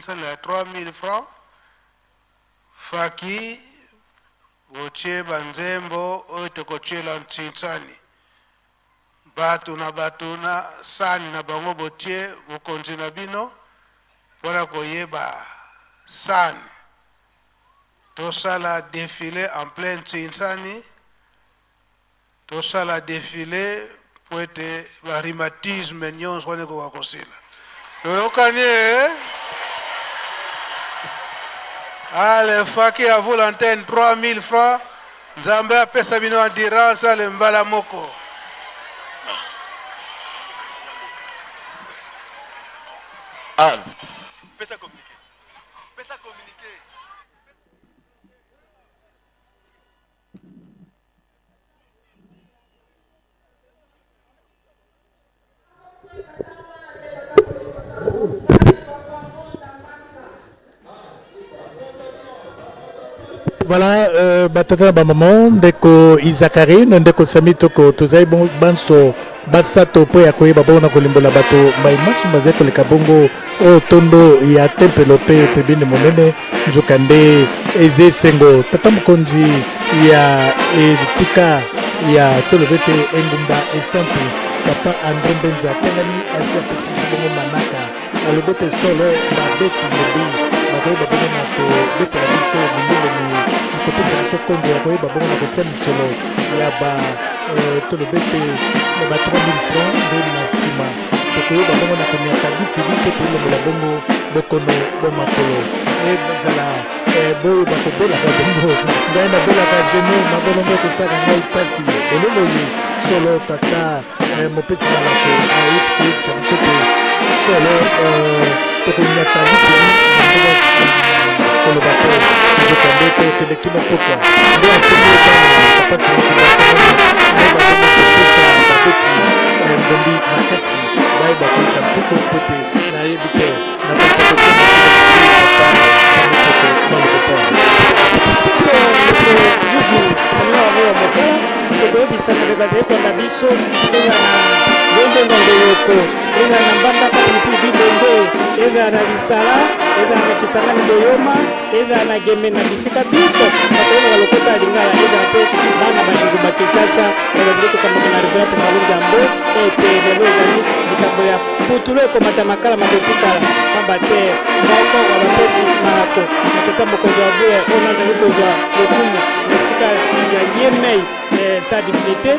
Sala ya 3000 francs faki botie ba nzembo oyo tokotiela ntsinsani bato na bato na sani na bango botie bokonzi na bino mpona koyeba sani tosala defile en plein ntsinsani Tosala defile mpo ete ba rhumatisme nionso wana ekoka kosila. Toyokani ee? Allez, Faki à vous l'antenne, 3000 francs. Nzambe apesa bino endurance, allez, mbala moko. Al. Pesa communiqué. Pesa communiqué. Voilà, euh, batata na bamama ndeko Isakarine ndeko Sami Toko tozali bongo banso basato mpo ya koyeba bongo na kolimbola bato mai maso mazali koleka bongo o tondo ya tempelo mpe tribune monene Nzokande, eza esengo tata mokonzi ya etuka ya toloba ete engumba esantu papa Andre Mbenza Kiangani asi apesi biso bongo manaka, alobi ete solo babeti ndembi bakoyeba bongo na kobetela biso mindondo miye mikopesa biso konzo ya koyeba bongo na kotia misolo ya ba eh, toloba ete ba 3000 francs nde na nsima tokoyeba bongo na konyata lifili mpo tolongola bongo bokono bwa makolo ezala eh, boyo bakobelaka bongo ngai nabelaka genou mabolongo ekosaka ngai mpasi lelo boye solo tata eh, mopesi malako auti koyebisa biso te solo eh, tokonyata lifili koloba te nzokande tokende kino pokwa nde asengi papa simoki ayeba bongo kopesa babeti ngombi makasi bayeba koyika mpiko mpo te nayebi te nakanisa kokoma Tokoyebisa na bazali kolanda biso ezala na Bondongo Ndoyoko, ezala na Mbandaka Mpi Bibende, ezala na Lisala, ezala na Kisangani Boyoma, ezala na Gemena, bisika biso bakoyokaka lokota ya Lingala, ezala mpe bana ba engumba Kinshasa bazali kokambama na Reverend Malunzambo, ete lelo ezali likambo ya putulu ekomata makala makotikala, pamba te moko wa bapesi malako na tata mokonzi wa bule oyo nazali kozwa lokumu na esika ya ye mei eh, sa divinité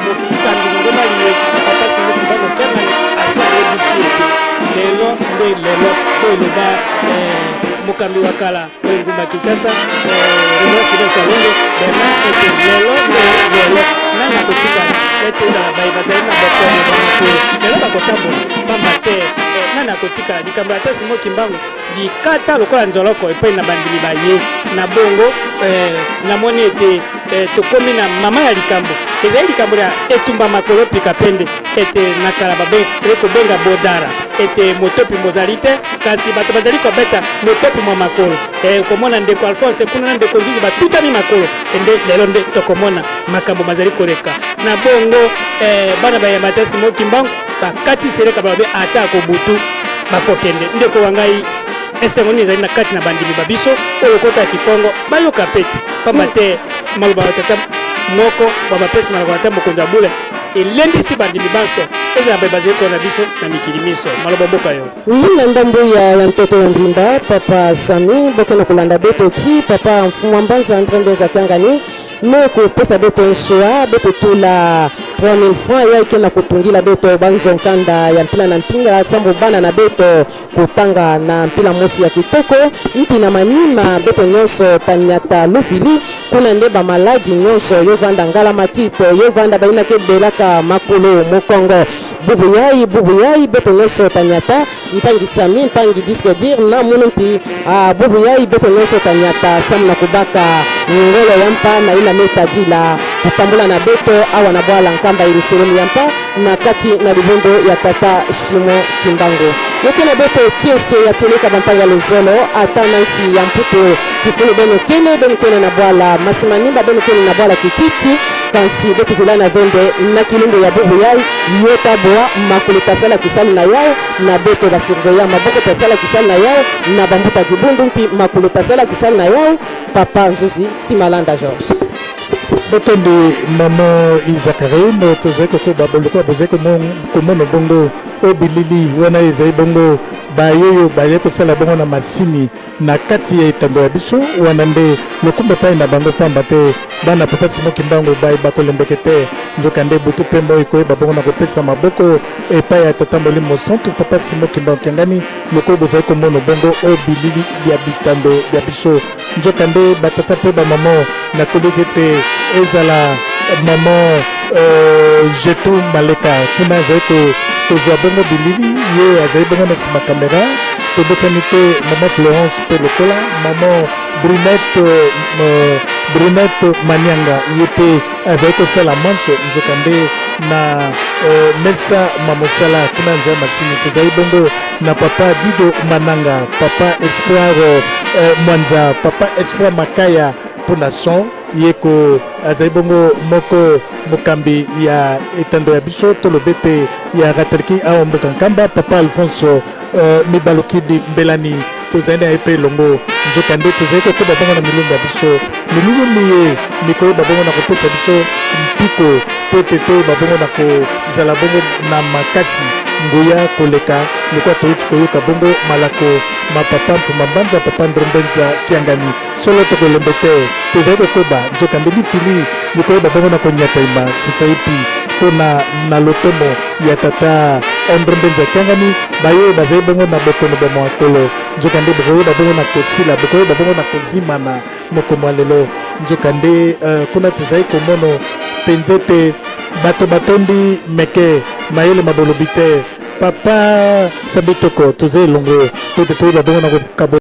mokambi lingomba liye papa Simon Kimbangu Kiangani asi ayebisi ete lelo nde lelo oyo eloba eh, mokambi wa kala wa engumba Kinshasa eh, Reverend Fidel Salongo Bernard ete lelo nde lelo nani akotikala ete ezala baye bazali na bokono bwa makolo lelo bakotambola pamba te eh, nani akotikala likambo ya tata Simon Kimbangu likata lokola nzoloko epai na bandimi ba ye. Na bongo, eh, namoni ete eh, tokomi na mama ya likambo. Ezali likambo lya etumba makolo pika pende, ete na kala bazali kobenga bodara, ete motopi mozali te, kasi bato bazali kobeta motopi mwa makolo. Eh, komona ndeko Alphonse kuna na ndeko Nzuzu batutami makolo, nde lelo nde tokomona makambo mazali koleka. Na bongo, eh, bana ba ya Mathias Simon Kimbangu bakati seleka balobi ata ko butu bakokende. Ndeko wa ngai, esengo nini ezali na kati na bandimi ba biso oyo lokota ya Kikongo bayoka pe te, pamba te maloba ya tata moko wa bapesi malako ata mokonzi ya bule elendisi bandimi banso ezala baye bazali kolanda biso na mikili minso. Maloba mboka yo. Oui, na ndambo ya ya ntoto ya mbimba papa Sami bokende kolanda beto ti papa Mfumwa Mbanza Andre Mbenza Kiangani me kopesa beto nswa beto tula 3000 francs ya ike na kotungila beto banzonkanda ya mpila na mpinga sambo bana na beto kotanga na mpila mosi ya kitoko mpi na manima beto nyonso tanyata lufili kuna nde bamaladi nyonso yovanda ngala matiste yovanda bayinaki ebelaka makolo mokongo bubu yai bubu yai beto nyonso tanyata mpangi sami mpangi disque dire na munu mpi ah, bubu yai beto nyonso tanyata samu na kobaka ngolo ya mpa na ina metadila kotambola na beto awa na bwala nkamba yerusalemu ya mpa na kati na libondo ya tata Simon Kimbangu yoke na beto kiese ya teleka bampanga lozolo ata nansi ya mputu kifulu beno kene beno kene na bwala masimanimba beno kene na bwala kipiti. Kasi beto vula na vende na kilumbu ya bubu yai yo tabwa makolo tasala kisali na yao na beto ba surveillant maboko tasala kisali na yao na bambuta dibundu mpi makolo tasala kisali na yao papa Nzuzi Simalanda Georges. Botondi mama Isakarine, tozali kokoba lokola bozali komona bongo o bilili wana ezali bongo bayoyo bazali kosala bongo na masini na kati ya etando ya biso wana nde lokumu epai na bango pamba te bana papa Simon Kimbangu bai bakolembeke te nzoka nde butu mpe moi koyeba bongo na kopesa maboko epai ya tata Molimo Mosantu papa Simon Kimbangu Kiangani lokola bozali komona bongo o bilili bya bitando bya biso nzoka nde batata mpe bamama nakoliki ete ezala mama Jetu Maleka kuna azali kozwa bongo bilili ye azali bongo na nsima kamera tobosani te mama Florence mpe lokola mama Brunette Manianga ye mpe azali kosala manso nzoka nde na mesa ma mosala kuna nzela masini tozali bongo na papa Dido Mananga, papa Espoir Mwanza, papa Espoir Makaya mpona son ye ko azali bongo moko mokambi ya etando ya biso toloba ete ya Ratelki awa mboka Nkamba, papa Alfonso Mibalukidi Mbelani tozali na ye mpe elongo. Nzoka nde tozali kokoba bongo na milulu ya biso, milulu miye mikoyeba bongo na kopesa biso mpiko mpo ete toyeba bongo na kozala bongo na makasi nguya koleka lokola touti koyoka bongo malako ma papa Mfuma Mbanza, papa André Mbenza Kiangani. Solo tokolembe te, tozali kokoba. Nzoka nde lifili mikoyeba bongo na konyataima sasaipi mpo na lotomo ya tata André Mbenza Kiangani, baye bazali bongo na bokono bwa mwakolo. Nzoka nde bokoyeba bongo na kosila, bokoyeba bongo na kozimana mokolo mwa lelo. Nzoka nde kuna tozali komono mpenza ete bato batondi meke mayele mabolobi te. Papa Sabitoko, tozali elongo mpo ete toyeba bongo na kokabola.